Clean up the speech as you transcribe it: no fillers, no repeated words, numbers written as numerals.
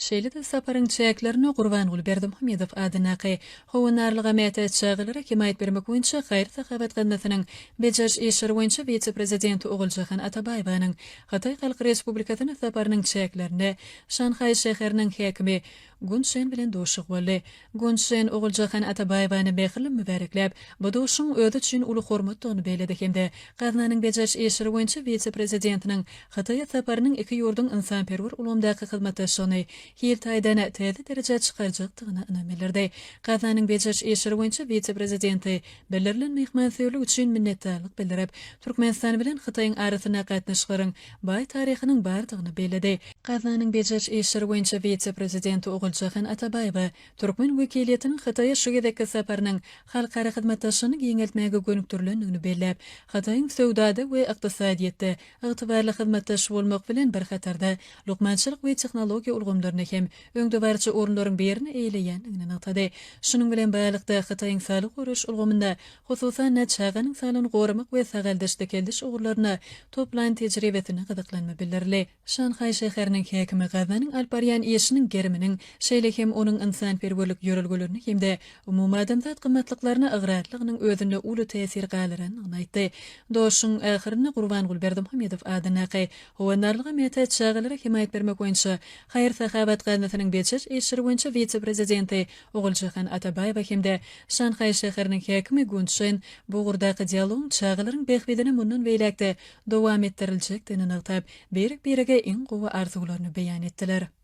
Şeýle-de saparyň çäklerinde Gurbanguly Berdimuhamedow adyndaky Howandarlyga mätäç çagalara hemaýat bermek boýunça haýyr-sahawat gaznasynyň bejeriş işleri boýunça wise-prezidenti Oguljahan Atabaýewanyň Hytaý Halk Respublikasyna saparynyň çäklerinde Şanhaý şäheriniň häkimi Gun Şen bilen duşuşyk boldy. Gun Şen Oguljahan Atabaýewany mähirli mübärekläp, bu duşuşygyň özi üçin uly hormatdygyny belledi hem-de gaznanyň bejeriş işleri boýunça wise-prezidentiniň Hytaýa saparynyň iki ýurduň ynsanperwer ulgamdaky hyzmatdaşlygyny hil taýdan täze derejä çykarjakdygyna ynam bildirdi. Gaznanyň bejeriş işleri boýunça wise-prezidenti bildirilen myhmansöýerlik üçin minnetdarlyk bildirip, Türkmenistan bilen Hytaýyň arasynda gatnaşyklaryň baý taryhynyň bardygyny belledi. Gaznanyň bejeriş işleri boýunça wise-prezidenti Oguljahan Atabaýewa türkmen wekiliýetiniň Hytaýa şu gezekki saparynyň halkara hyzmatdaşlygyny giňeltmäge gönükdirilendigini belläp, Hytaýyň söwdada we ykdysadyýetde ygtybarly hyzmatdaş bolmak bilen bir hatarda, lukmançylyk we tehnologiýa ulgamlarynda hem öňdebaryjy orunlaryň birini eýeleýändigini nygtady. Şunuň bilen baglylykda, Hytaýyň saglygy goraýyş ulgamynda, hususan-da, çaganyň saglygyny goramak we sagaldyş-dikeldiş ugurlarynda toplan tejribesine gyzyklanma bildirildi. Şanhaý şäheriniň häkimi gaznanyň alyp barýan işiniň geriminiň, şeýle hem onuň ynsanperwerlik ýörelgelerine hem-de umumadamzat gymmatlyklaryna ygrarlygynyň özünde uly täsir galdyrandygyny aýtdy. Duşuşygyň ahyrynda Gurbanguly Berdimuhamedow adyndaky Howandarlyga mätäç çagalara hemaýat bermek boýunça haýyr-sahawat gaznasynyň bejeriş işleri boýunça wise-prezidenti Oguljahan Atabaýewa hem-de Şanhaý şäheriniň häkimi Gun Çen bu ugurdaky dialogyň çagalaryň bähbidine mundan beýläk-de dowam etdiriljekdigini nygtap, birek-birege iň gowy arzuwlaryny beýan etdiler.